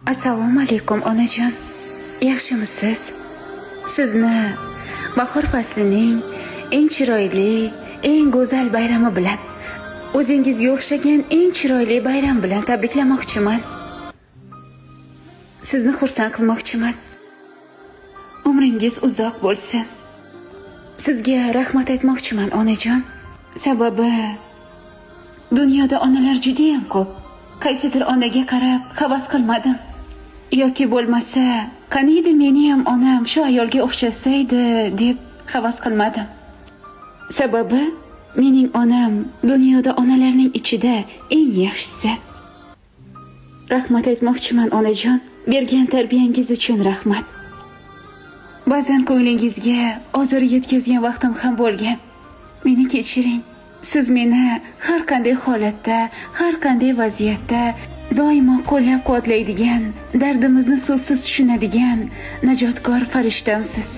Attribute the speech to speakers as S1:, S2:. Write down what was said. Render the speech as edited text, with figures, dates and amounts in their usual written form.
S1: Assalomu alaykum, onajon. Yaxshimisiz? Sizni bahor faslining eng chiroyli, eng go'zal bayrami bilan, o'zingizga o'xshagan eng chiroyli bayram bilan tabriklamoqchiman. Sizni xursand qilmoqchiman. Umringiz uzoq bo'lsin. Sizga rahmat aytmoqchiman, onajon. Sababi dunyoda onalar judayam ko'p. Qaysidir onaga qarab havas qilmadim. Yoki bo'lmasa, qaniydi meniyam onam shu ayolga o'xshasaydi deb havas qilmadim. Sababi mening onam dunyoda onalarning ichida eng yaxshisi. Rahmat aytmoqchiman, onajon. Bergan tarbiyangiz uchun rahmat. Ba'zan ko'nglingizga ozor yetkazgan vaqtim ham bo'lgan. Meni kechiring. Siz meni har qanday holatda, har qanday vaziyatda doimo qo'llab-quvvatlaydigan, dardimizni so'zsiz tushunadigan najotkor farishtamsiz.